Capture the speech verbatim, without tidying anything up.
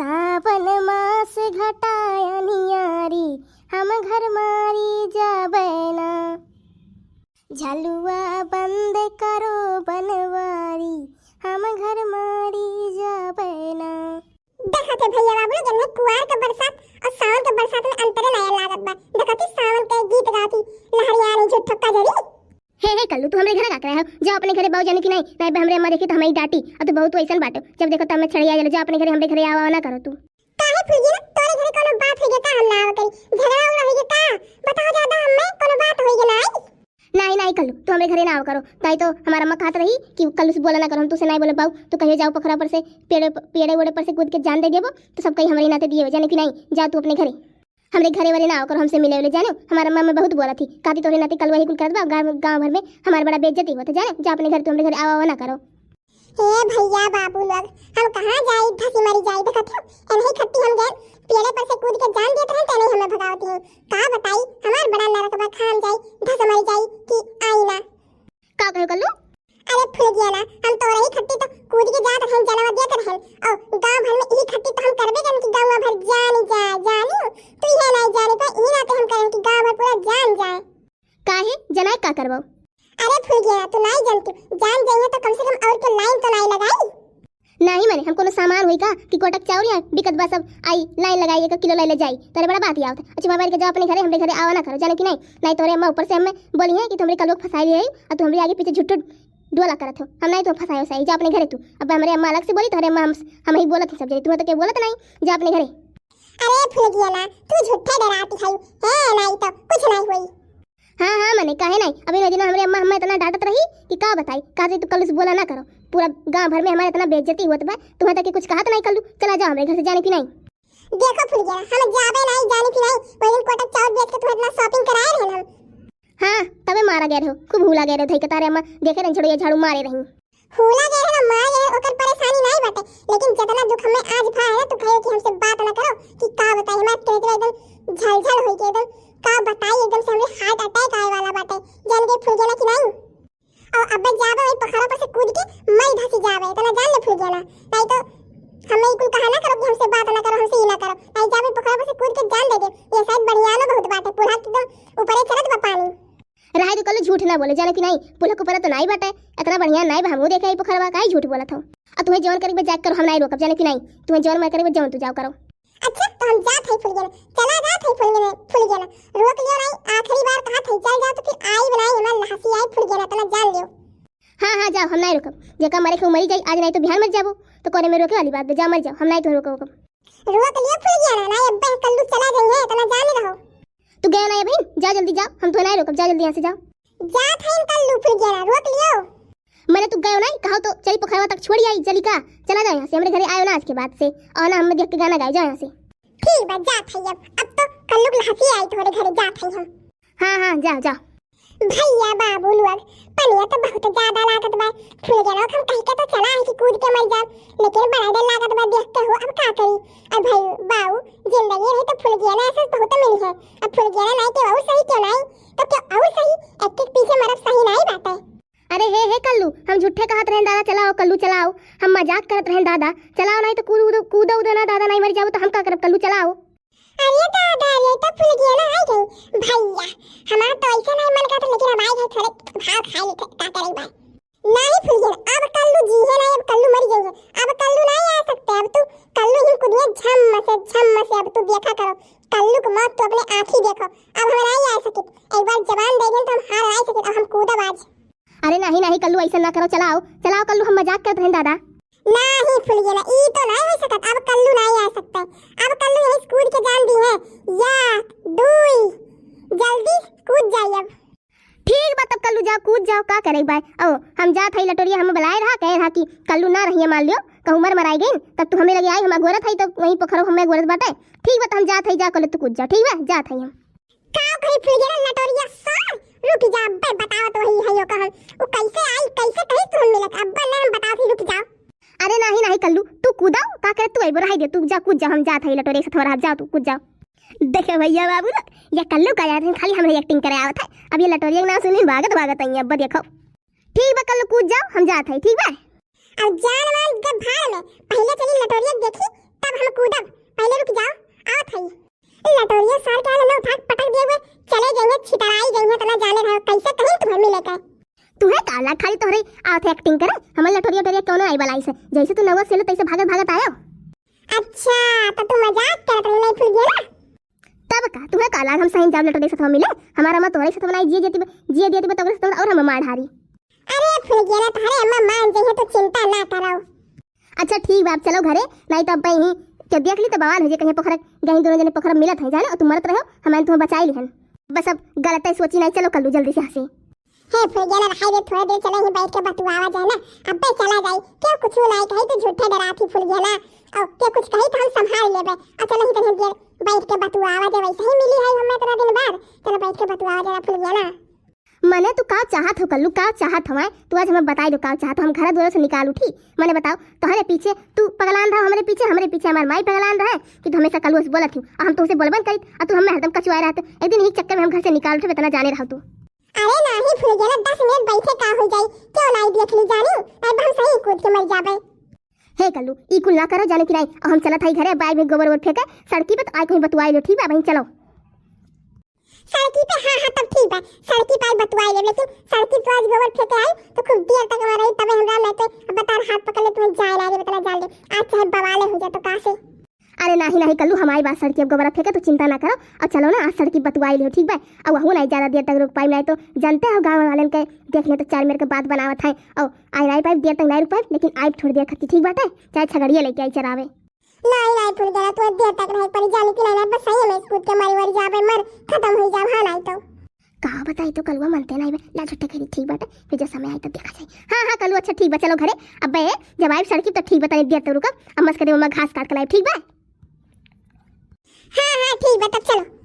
सावन मास घटा अन्हियारी, हम घर मारी जाबे ना। झलुआ बंद करो बनवारी, हम घर मारी जाबे ना। देखत है भैया बाबू लोग, एन्हे कुआर के बरसात और सावन के बरसात में अंतरे नया लागत बा। देखत ही सावन के गीत गाती लहरिया नहीं झूठ ठक्का जरी। हे, हे कल्लू, तू हमरे घरे का करे हो? जाओ अपने घरे, बाऊ जाने की नहीं, नहीं बे हमरे अम्मा देखी तो हमें ही डांटी। अब तो बहुत वैसन बाटो, जब देखो तब हमें छड़िया जलो। जाओ अपने घरे, हमरे घरे आवा ना करो तू। काहे फुलगिया, तोरे घरे कोनो बात होई गे का? हम ना आवा करी, झगड़ा उगड़ा होई गे का? बताओ ज्यादा, हमें कोनो बात होई गे ना आई? नाही, नाही कल्लू, तू हमरे घरे ना आवा करो। ताई तो हमार अम्मा कहत रही कि कल्लू से बोला ना करो, हम तुसे नाही बोले बाऊ, तू कहियो जाओ पोखरा पर से पेड़े, पेड़े वेड़े पर से कूद के जान दे देबो, तो सब कही हमरे नाते दिए हो, जाने की नाही, जाओ तू अपने घरे। हमरे घरे वरे ना आवा करो हमसे मिले उले, जाने हमार अम्मा मैं बहुत बोला थी, कहती तोहरे नाते कल्लू ही कुल करत बा, गाँव, गाँव भर में हमार बड़ा बेइज्जती होत है, जाने जा अपने घर, तू हमरे घरे आवा, आवा ना करो। हे भैया बाबू लोग, हम कहाँ जाई, धसी मरी जाई, देखत हो, एनही खट्टी हम गए, पेड़े पर से कूद के जान देत रहे, तेने हमें भगावत हैं। का बताई, हमार बड़ा नरक बा, खाम जाई, धस मरी जाई कि आई ना। का कहो कल्लू? अरे फुलगिया ना, हम तो रही खट्टी तो कूद के जात रहन, जनवा देत रहन, और गांव भर में यही खट्टी तो हम करबे करन कि गांव भर जानी जाए, जानी, तू ये नहीं जानी, पर यही नाते हम करन कि गांव भर पूरा जान जाए। काहे? जनाए का करबो? अरे फुलगिया, तू नाई जानती, जान जाइए तो कम से कम और के लाइन तो नाई लगाई। नाही मने, हम कोनो सामान होई का कि कोटक चाउर या बिकत बा सब, आई लाइन लगाई, एक किलो ले ले जाई, तोरे बड़ा बात ही आवत। अच्छा, मोबाइल के जाओ अपने घरे, हमरे घरे आवा ना करो, जाने की नाही, नाही तोरे अम्मा ऊपर से हमें बोली है कि तुमरे कलुआ के फंसाई है और तू हमरे आगे पीछे झूठो डोला करत हो। हम नाही तुम फंसाए वसाई, जा अपने घरे तू। अब हमरे अम्मा अलग से बोली, तोरे अम्मा हम, हम ही बोलत ही सब जने, तू तो के बोलत नाही, जा अपने घरे। अरे फुलगिया ना, तू झूठे डराती है, है नाही तो कुछ नाही होई। हाँ, हाँ, मने काहे नाही? अभी ना दिनों हमरे अम्मा हमें इतना डांटत रही कि का बताई, कहते तू कल्लू से बोला ना करो, पूरा गांव भर में हमारे इतना बेइज्जती होत बा, तुम्हें तक के कुछ कहत नाही कल्लू, चला जाओ हमरे घर से, जाने की नाही। देखो फुलगिया, हम जाबे नाही, जाने की नाही, वही दिन कोटक चाउर बेच के तुम्हें इतना shopping कराए रहे हम। हाँ, तबे मारा गए रहो, खूब हुला गए रहो, धई के तारे अम्मा देखे रहे, झाड़ू या झाड़ू मारे रही। हुला गए रहे ना मारे गए, ओकर परेशानी नाही बाटे, लेकिन जितना दुख हमें आज भा है ना, तू कहियो कि हमसे बात ना करो कि का बताई, हमार पेट में एकदम झलझल होई के एकदम का बताई, एकदम से हमरे heart attack आए वाला बाटे। जान गए फुलगिया ना कि नाही? और अब्बे जाबे वही पोखरा पर से कूद के मई धसी जाबे, इतना जान ले फुलगिया ना, नाही तो हमें कुल कहा ना करो कि हमसे बात ना करो, हमसे ये ना करो, नाही जाबे पोखरा पर से कूद के जान दे दे। ये शायद बढ़िया ना बहुत बाटे, पूरा एकदम ऊपरे चलत बा पानी। रहे तो कल्लू झूठ ना बोले, जाने की नाही, पुलक ऊपर तो नाही बाटे, इतना बढ़िया नाही बा, हमहू देखे ही पोखरवा, काहे झूठ बोलत हो? और तुम्हें जौन करे बा जाके करो, हम नाही रोकब, जाने की नाही, तुम्हें जौन मन करे बा जौन तू जाओ करो। अच्छा, तो हम जात है फुलगेना, चला जात है फुलगेना, फुलगेना, रोक लियो नाही, आखिरी बार कहा था, चल जाओ तो फिर आई बनाई, हमार लहसी आई फुलगेना, तना जान लियो। हाँ, हाँ, जाओ, हम नाही रोकब, जेका मरे के ऊ मरी जाई, आज नाही तो बिहान मर जाबो, तो कोने में रोके वाली बात बे, जा मर जाओ, हम नाही तो रोकब, रोकब। रोक लियो फुलगेना, नाही अब्बे कल्लू चला जाई है, तना जान रहो। तू गया ना ये बहन, जा जल्दी जाओ, हम तो ना रोकब, जा जल्दी यहाँ से जाओ। जात है कल्लू फुलगेना, रोक लियो। मने तू गयो ना, कहो तो चली पोखरवा तक छोड़ी आई, चली का? चला जाओ यहाँ से, हमरे घरे आयो ना आज के बाद से, और ना हमें देख के गाना गाए, जाओ यहाँ से। ठीक बा, जात है अब, अब तो कल्लू के हंसी आई तोहरे घरे, जात है हम। हाँ, हाँ, जाओ, जाओ। भैया बाबू लोग, पनिया तो बहुत ज्यादा लागत बा, फुलगेना हम कह के तो चला है कि कूद के मर जाओ, लेकिन बड़ा डर लागत बा देख के हो, अब का करी? अब भाई बाऊ, जिंदगी रही तो फुलगेना ऐसे बहुत मिली है, अब फुलगेना नाही के और सही क्यों नाही, तो क्यों और सही, एक एक पीछे मरब सही नाही बाटे। अरे हे, हे कल्लू, हम झूठे कहत रहेन दादा, चलाओ कल्लू चलाओ, हम मजाक करत रहेन दादा, चलाओ नाही तो कूद, कूदो उदो ना दादा, नाही मर जाओ तो हम का करब कल्लू, चलाओ। अरे दादा, ये तो फुलगेना आई गई। भैया, हमार तो ऐसे नाही मन करत, लेकिन हम आई गए थोड़े भाव खाए लेते, का करे बा। नाही फुलगेना, अब कल्लू जी है नाही, अब कल्लू मर गई है, अब कल्लू नाही आ सकते, अब तू कल्लू ही कुदिया झम से, झम से, अब तू देखा करो, कल्लू की मौत तो अपने आँखी देखो, अब हम नाही आ सकित, एक बार जबान दे गए तो हम हार नाही सकित, अब हम कूदब आज। अरे नाही, नाही कल्लू, ऐसा ना करो, चलाओ, चलाओ कल्लू, हम मजाक करत रहेन दादा। नाही फुलगेना, ई तो नाही हो सकत, अब कल्लू नाही आ सकता है, अब कल्लू यही कूद के जान दी है, या दुई, जल्दी कूद जाई अब। ठीक बा, तब कल्लू जाओ, कूद जाओ, का करे भाई। ओ, हम जात हई लटोरिया, हम बुलाए रहा, कहे रहा कि कल्लू ना रहिए, मान लियो कहूँ मर मराई गई, तब तू हमें लगे आई, हम अगोरत हई, तो वहीं पोखरो हमें अगोरत बाटे। ठीक बा, तो हम जात हई, जा कल्लू तू कूद जाओ, ठीक बा, जात हई हम। का कही फुलगेना लटोरिया सार, रुक जा, अब्बे बतावत वही है यो कहन। उ कैसे आई, कैसे कही तू हम मिलत, अब्बे ने हम बतावत ही, रुक जा। अरे नाही, नाही कल्लू, तू कूदाओ, का करे तू अइबो, रहाई दे, तू जा कूद जा, हम जात हई लटोरिया से थोड़ा, जा तू कूद जाओ। देखे भैया बाबू लोग, ये कल्लू का जात है, खाली हमरे acting करे आवत है। अब ये लटोरिया के नाम सुनी, भागत भागत आई, अब्बे देखो। ठीक बा कल्लू, कूद जाओ, हम जात हई, ठीक बा। अब जान मान के भाड़ में, पहले चली लटोरिया देखी, तब हम कूदब। आवत है एक्टिंग करे। हमार लटोरिया टोरिया कौनो आई बलाई से, जैसे तू नौवा से लो तैसे भागत भागत आयो। अच्छा, तो तू मजाक करत रही नहीं फुलगेना? तब का, तुम्हें का लाग हम सही जाब लटोरे से तो मिले? हमारा अम्मा तोहरे से तो बनाई जिए देती बा, जिए देती बा तो ओकरे से तो और हम मार हारी। अरे फुलगेना, तोहरे अम्मा मान जइहे, तू चिंता ना करो। अच्छा ठीक बा, अब चलो घरे, नहीं तो अब ही के देख ली तो बवाल हो जाए, कहीं पोखरा गई दोनों जने पोखरा मिलत है जाने, और तुम मरत रहो, हमारे तुम्हें बचाई लिहन। बस अब गलत है सोची नहीं, चलो कल्लू जल्दी से हंसी। हे फुलगेना, रहाई दे, थोड़ा देर चलो ही बैठ के बतुआवा जाए ना, अब्बे चला जाई, क्यों कुछ नहीं कही तो झूठे डरात ही फुलगेना, और क्यों कुछ कही तो हम संभाल लेबे, और चलो ही तनी देर बैठ के बतुआवा जाए, वैसे ही मिली है हमें इतना दिन बाद, चलो बैठ के बतुआवा जाए फुलगेना। मने तू का चाहत हो कल्लू, का चाहत हवाए? तू आज हमें बताई दो का चाहत हो, हम घर द्वार से निकाल उठी। मने बताओ, तोहरे पीछे तू पगलान रहो, हमरे पीछे, हमरे पीछे हमार माई पगलान रहे कि तू हमेशा कल्लू से बोलत हो, और हम तुमसे बोलबन करित, और तू हमें हरदम कचुआए रहत। एक दिन ही चक्कर में हम घर से निकाल उठे, इतना जाने रहो तू। अरे नाही फुलगेना, दस मिनट बैठे का हो जाई, क्यों लाई देख ली जानी, अब हम सही कूद के मर जाबे। हे कल्लू, ई कुल ना करो जाने कि नहीं, और हम चलत हई घरे, बाई भी गोबर ओबर फेंके सड़की पे, तो आई कहीं बतुआई लो, ठीक बा बहन, चलो। सड़की पे? हाँ हाँ, तब ठीक बा, सड़की पे आई बतुआई लेब, लेकिन सड़की पे आज गोबर फेंके आई तो खूब देर तक वहाँ रही, तबे हमरा लेते अब बता हाथ पकड़ ले, तुम्हें जाए ना दे, बता जान दे, आज चाहे बवाले हो जाए तो का से। अरे नाही नाही कल्लू, हम आई बात सड़की अब गोबर फेंके, तो चिंता ना करो, और चलो ना आज सड़की बतुआई लियो, ठीक बा? और वहू नहीं ज्यादा देर तक रुक पाई, नहीं तो जानते हो गाँव वालन के देख ले तो चार मेर के बात बनावत है, और आई नहीं पाई देर तक नहीं रुक पाई, लेकिन आई थोड़ी देर खत्ती, ठीक बाटे, चाहे छगड़िया लेके आई चरावे। नाही नाही फुलगेना, तू देर तक रहे पड़ी, जाने की नहीं, बस सही में कूद के मरी वरी जाबे, मर खत्म हो जाब, हाँ नहीं तो। का बताई तो कलुआ मनते नहीं बे, ना झूठे कही, ठीक बाटे, फिर जब समय आई तो देखा जाए। हाँ हाँ कलुआ, अच्छा ठीक बा, चलो घरे। अबे जब आइब सड़की तो ठीक बा, तनी देर तो रुकब, अब मस्करी में घास काट के लाइब, ठीक बा? हाँ हाँ ठीक बा, तब चलो।